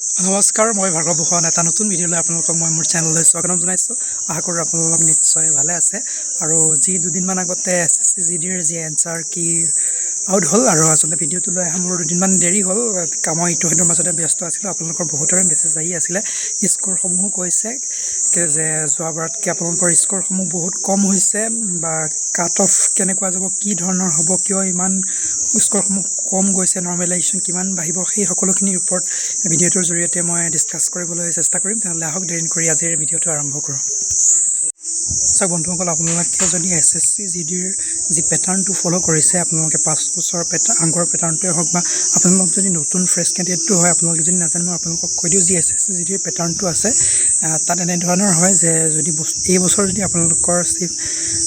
নমস্কাৰ, মই ভাৰ্গৱ ভূষণ। এটা নতুন ভিডিঅ'লৈ আপোনালোকক মই মোৰ চেনেললৈ স্বাগতম জনাইছোঁ। আশা কৰোঁ আপোনালোক নিশ্চয় ভালে আছে। আৰু যি দুদিনমান আগতে এছএছচি জিডিৰ যি এনচাৰ কি আউট হ'ল আৰু আচলতে ভিডিঅ'টো লৈ অহা মোৰ দুদিনমান দেৰি হ'ল, কামৰ ইটো সিটোৰ মাজতে ব্যস্ত আছিলোঁ। আপোনালোকৰ বহুতৰে মেছেজ আহি আছিলে, স্ক'ৰসমূহো কৈছে যে যোৱাবাৰতকৈ আপোনালোকৰ স্ক'ৰসমূহ বহুত কম হৈছে বা কাট অফ কেনেকুৱা যাব, কি ধৰণৰ হ'ব, কিয় ইমান স্ক'ৰসমূহ কম গৈছে, নৰ্মেলাইজেশ্যন কিমান বাঢ়িব, সেই সকলোখিনিৰ ওপৰত ভিডিঅ'টোৰ জৰিয়তে মই ডিছকাছ কৰিবলৈ চেষ্টা কৰিম। তেনেহ'লে আহক, দেৰি নকৰি আজিৰ ভিডিঅ'টো আৰম্ভ কৰোঁ। চাওক বন্ধুসকল, আপোনালোকে যদি এছএছচি জিডিৰ যি পেটাৰ্ণটো ফ'ল' কৰিছে, আপোনালোকে 5 বছৰ আগৰ পেটাৰ্ণটোৱে হওক বা আপোনালোক যদি নতুন ফ্ৰেছ কেণ্ডিডেটটো হয়, আপোনালোকে যদি নাজানে, মই আপোনালোকক কৈ দিওঁ, যি এছএছচি জিডিৰ পেটাৰ্ণটো আছে, তাত এনেধৰণৰ হয় যে যদি এই বছৰ যদি আপোনালোকৰ চিফ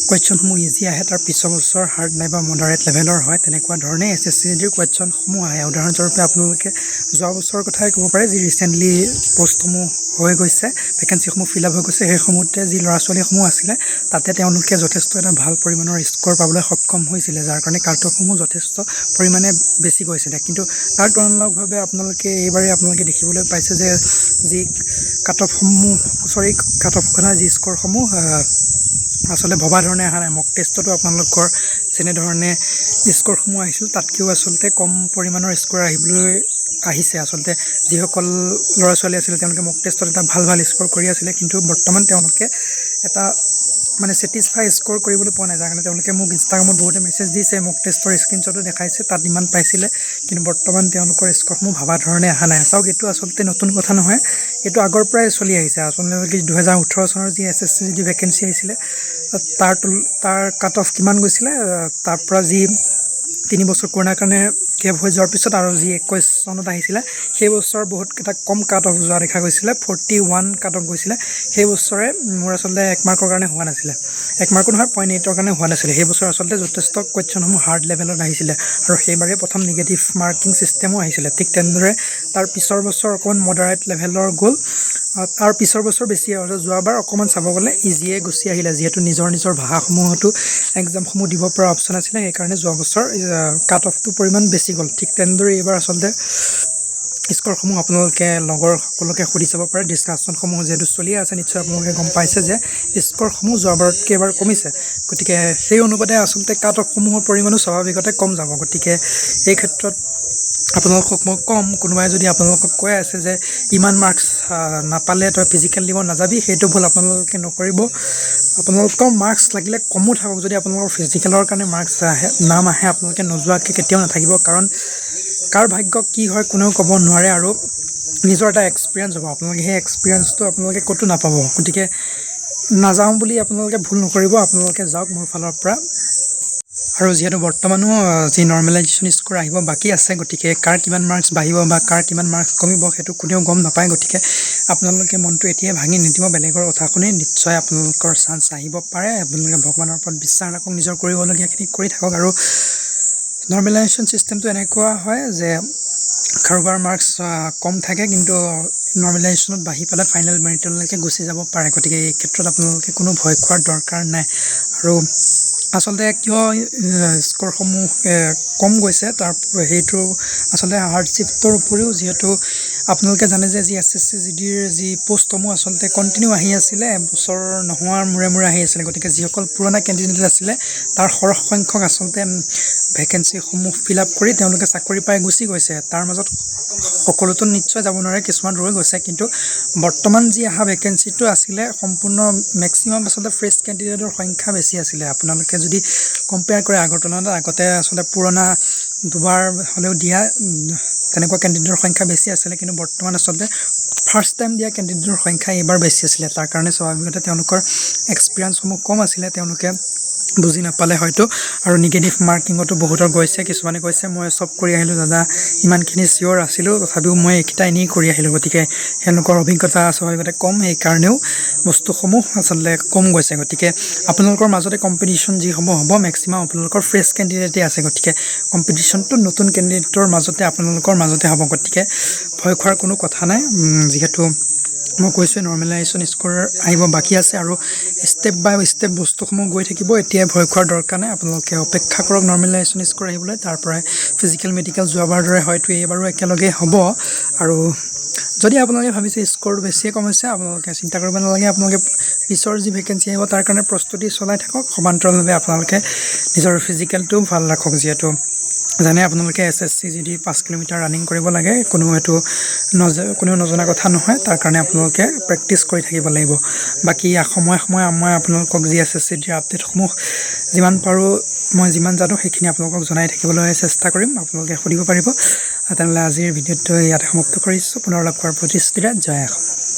কুৱেশ্যনসমূহ ইজি আহে, তাৰ পিছৰ বছৰ হাৰ্ড নাইবা মডাৰেট লেভেলৰ হয়। তেনেকুৱা ধৰণে এছএছচি জিডিৰ কুৱেশ্যনসমূহ আহে। উদাহৰণস্বৰূপে আপোনালোকে যোৱা বছৰৰ কথাই ক'ব পাৰে, যি ৰিচেণ্টলি পষ্টসমূহ হৈ গৈছে, ভেকেঞ্চিসমূহ ফিল আপ হৈ গৈছে, সেইসমূহতে যি ল'ৰা ছোৱালীসমূহ আছিলে, তাতে তেওঁলোকে যথেষ্ট এটা ভাল পৰিমাণৰ স্ক'ৰ পাবলৈ সক্ষম হৈছিলে, যাৰ কাৰণে কাট অফসমূহ যথেষ্ট পৰিমাণে বেছি গৈছিলে। কিন্তু তাৰ তুলনামূলকভাৱে আপোনালোকে এইবাৰেই আপোনালোকে দেখিবলৈ পাইছে যে যি কাট অফসমূহ, চৰি, কাট অফ কথা, যি স্ক'ৰসমূহ আচলতে ভবা ধৰণে অহা নাই। মক টেষ্টতো আপোনালোকৰ যেনেধৰণে স্ক'ৰসমূহ আহিছিল, তাতকৈও আচলতে কম পৰিমাণৰ স্ক'ৰ আহিবলৈ আহিছে। আচলতে যিসকল ল'ৰা ছোৱালী আছিলে, তেওঁলোকে মক টেষ্টত এটা ভাল ভাল স্ক'ৰ কৰি আছিলে, কিন্তু বৰ্তমান তেওঁলোকে এটা মানে ছেটিছফাই স্ক'ৰ কৰিবলৈ পোৱা নাই, যাৰ কাৰণে তেওঁলোকে মোক ইনষ্টাগ্ৰামত বহুতে মেছেজ দিছে, মক টেষ্টৰ স্ক্ৰীনশ্বটো দেখাইছে, তাত ইমান পাইছিলে, কিন্তু বৰ্তমান তেওঁলোকৰ স্ক'ৰসমূহ ভবা ধৰণে অহা নাই। চাওক, এইটো আচলতে নতুন কথা নহয়, এইটো আগৰ পৰাই চলি আহিছে। আচলতে 2018 চনৰ যি এছএছচি যি ভেকেঞ্চি আহিছিলে, তাৰ কাট অফ কিমান গৈছিলে, তাৰ পৰা যি 3 বছৰ কৰোণাৰ কাৰণে গেপ হৈ যোৱাৰ পিছত আৰু যি 21 চনত আহিছিলে, সেই বছৰ বহুতকেইটা কম কাট অফ যোৱা দেখা গৈছিলে, 41 কাট অফ গৈছিলে। সেই বছৰে মোৰ আচলতে এক মাৰ্কৰ কাৰণে হোৱা নাছিলে, এক মাৰ্কো নহয়, 0.8ৰ কাৰণে হোৱা নাছিলে। সেই বছৰ আচলতে যথেষ্ট কুৱেশ্যনসমূহ হাৰ্ড লেভেলত আহিছিলে আৰু সেইবাৰেই প্ৰথম নিগেটিভ মাৰ্কিং ছিষ্টেমো আহিছিলে। ঠিক তেনেদৰে তাৰ পিছৰ বছৰ অকণমান মডাৰেট লেভেলৰ গ'ল, তাৰ পিছৰ বছৰ বেছি আৰু যোৱাবাৰ অকণমান চাব গ'লে ইজিয়ে গুচি আহিলে। যিহেতু নিজৰ নিজৰ ভাষাসমূহতো এক্সামসমূহ দিব পৰা অপশ্যন আছিলে, সেইকাৰণে যোৱা বছৰ কাট অফটোৰ পৰিমাণ বেছি গ'ল। ঠিক তেনেদৰে এইবাৰ আচলতে স্ক'ৰসমূহ আপোনালোকে লগৰ সকলোকে সুধি চাব পাৰে। ডিছকাশ্যনসমূহ যিহেতু চলিয়ে আছে, নিশ্চয় আপোনালোকে গম পাইছে যে স্ক'ৰসমূহ যোৱাবাৰতকৈ এইবাৰ কমিছে। গতিকে সেই অনুপাতে আচলতে কাট অফসমূহৰ পৰিমাণো স্বাভাৱিকতে কম যাব। গতিকে এই ক্ষেত্ৰত আপোনালোকক মই ক'ম, কোনোবাই যদি আপোনালোকক কৈ আছে যে ইমান মাৰ্কছ নাপালে তই ফিজিকেল দিব নাযাবি, সেইটো ভুল আপোনালোকে নকৰিব। আপোনালোকৰ মাৰ্কছ লাগিলে কমো থাকক, যদি আপোনালোকৰ ফিজিকেলৰ কাৰণে মাৰ্কছ আহে, নাম আহে, আপোনালোকে নোযোৱাকৈ কেতিয়াও নাথাকিব। কাৰণ কাৰ ভাগ্য কি হয় কোনেও ক'ব নোৱাৰে আৰু নিজৰ এটা এক্সপিৰিয়েঞ্চ হ'ব, আপোনালোকে সেই এক্সপিৰিয়েঞ্চটো আপোনালোকে ক'তো নাপাব। গতিকে নাযাওঁ বুলি আপোনালোকে ভুল নকৰিব, আপোনালোকে যাওক মোৰ ফালৰ পৰা। আৰু যিহেতু বৰ্তমানো যি নৰ্মেলাইজেশ্যন স্ক'ৰ আহিব বাকী আছে, গতিকে কাৰ কিমান মাৰ্কছ বাঢ়িব বা কাৰ কিমান মাৰ্কছ কমিব, সেইটো কোনেও গম নাপায়। গতিকে আপোনালোকে মনটো এতিয়াই ভাঙি নিদিব বেলেগৰ কথা শুনি। নিশ্চয় আপোনালোকৰ চান্স আহিব পাৰে। আপোনালোকে ভগৱানৰ ওপৰত বিশ্বাস ৰাখক, নিজৰ কৰিবলগীয়াখিনি কৰি থাকক। আৰু নৰ্মেলাইজেশ্যন ছিষ্টেমটো এনেকুৱা হয় যে কাৰোবাৰ মাৰ্কছ কম থাকে, কিন্তু নৰ্মেলাইজেশ্যনত বাঢ়ি পেলাই ফাইনেল মেৰিটলৈকে গুচি যাব পাৰে। গতিকে এই ক্ষেত্ৰত আপোনালোকে কোনো ভয় খোৱাৰ দৰকাৰ নাই। আৰু আচলতে কিয় স্ক'ৰসমূহ কম গৈছে, তাৰ সেইটো আচলতে হাৰ্ড শ্বিফ্টৰ উপৰিও যিহেতু আপোনালোকে জানে যে যি এছএছচি জিডিৰ যি পষ্টসমূহ আচলতে কণ্টিনিউ আহি আছিলে, এবছৰ নোহোৱাৰ মূৰে মূৰে আহি আছিলে। গতিকে যিসকল পুৰণা কেণ্ডিডেট আছিলে, তাৰ সৰহ সংখ্যক আচলতে ভেকেঞ্চিসমূহ ফিল আপ কৰি তেওঁলোকে চাকৰি পাই গুচি গৈছে। তাৰ মাজত সকলোতো নিশ্চয় যাব নোৱাৰে, কিছুমান ৰৈ গৈছে। কিন্তু বৰ্তমান যি অহা ভেকেঞ্চিটো আছিলে, সম্পূৰ্ণ মেক্সিমাম আচলতে ফ্ৰেছ কেণ্ডিডেটৰ সংখ্যা বেছি আছিলে। আপোনালোকে যদি কম্পেয়াৰ কৰে আগৰ তুলনাত, আগতে আচলতে পুৰণা দুবাৰ হ'লেও দিয়া তেনেকুৱা কেণ্ডিডেটৰ সংখ্যা বেছি আছিলে, কিন্তু বৰ্তমান আচলতে ফাৰ্ষ্ট টাইম দিয়া কেণ্ডিডেটৰ সংখ্যা এইবাৰ বেছি আছিলে। তাৰ কাৰণে স্বাভাৱিকতে তেওঁলোকৰ এক্সপিৰিয়েঞ্চসমূহ কম আছিলে, তেওঁলোকে বুজি নাপালে হয়তো। আৰু নিগেটিভ মাৰ্কিঙতো বহুতৰ গৈছে। কিছুমানে কৈছে, "মই চব কৰি আহিলোঁ দাদা, ইমানখিনি চিয়'ৰ আছিলোঁ, তথাপিও মই এইকেইটা এনেই কৰি আহিলোঁ।" গতিকে তেওঁলোকৰ অভিজ্ঞতা স্বাভাৱিকতে কম, সেইকাৰণেও বস্তুসমূহ আচলতে কম গৈছে। গতিকে আপোনালোকৰ মাজতে কম্পিটিশ্যন যিসমূহ হ'ব, মেক্সিমাম আপোনালোকৰ ফ্ৰেছ কেণ্ডিডেটেই আছে। গতিকে কম্পিটিশ্যনটো নতুন কেণ্ডিডেটৰ মাজতে, আপোনালোকৰ মাজতে হ'ব। গতিকে ভয় খোৱাৰ কোনো কথা নাই। যিহেতু মই কৈছোঁৱে, নৰ্মেলাইজেশ্যন স্ক'ৰ আহিব বাকী আছে আৰু ষ্টেপ বাই ষ্টেপ বস্তুসমূহ গৈ থাকিব। এতিয়াই ভয় খোৱাৰ দৰকাৰ নাই। আপোনালোকে অপেক্ষা কৰক নৰ্মেলাইজেশ্যন স্ক'ৰ আহিবলৈ, তাৰ পৰাই ফিজিকেল, মেডিকেল যোৱাবাৰৰ দৰে হয়তো এইবাৰো একেলগে হ'ব। আৰু যদি আপোনালোকে ভাবিছে স্ক'ৰ বেছিয়ে কম হৈছে, আপোনালোকে চিন্তা কৰিব নালাগে। আপোনালোকে পিছৰ যি ভেকেঞ্চি আহিব, তাৰ কাৰণে প্ৰস্তুতি চলাই থাকক। সমান্তৰালভাৱে আপোনালোকে নিজৰ ফিজিকেলটোও ভাল ৰাখক। যিহেতু জানে আপোনালোকে, SSC G D 5 kilometre running কৰিব লাগে, কোনো এইটো কোনেও নজনা কথা নহয়। তাৰ কাৰণে আপোনালোকে প্ৰেক্টিছ কৰি থাকিব লাগিব। বাকী সময়ে সময়ে মই আপোনালোকক যি এছএছচি ডিৰ আপডেটসমূহ যিমান পাৰোঁ, মই যিমান জানো, সেইখিনি আপোনালোকক জনাই থাকিবলৈ চেষ্টা কৰিম। আপোনালোকে সুধিব পাৰিব। তেনেহ'লে আজিৰ ভিডিঅ'টো ইয়াতে সমাপ্ত কৰিছোঁ। পুনৰ লগ পোৱাৰ প্ৰতিশ্ৰুতিৰে, জয় অসম।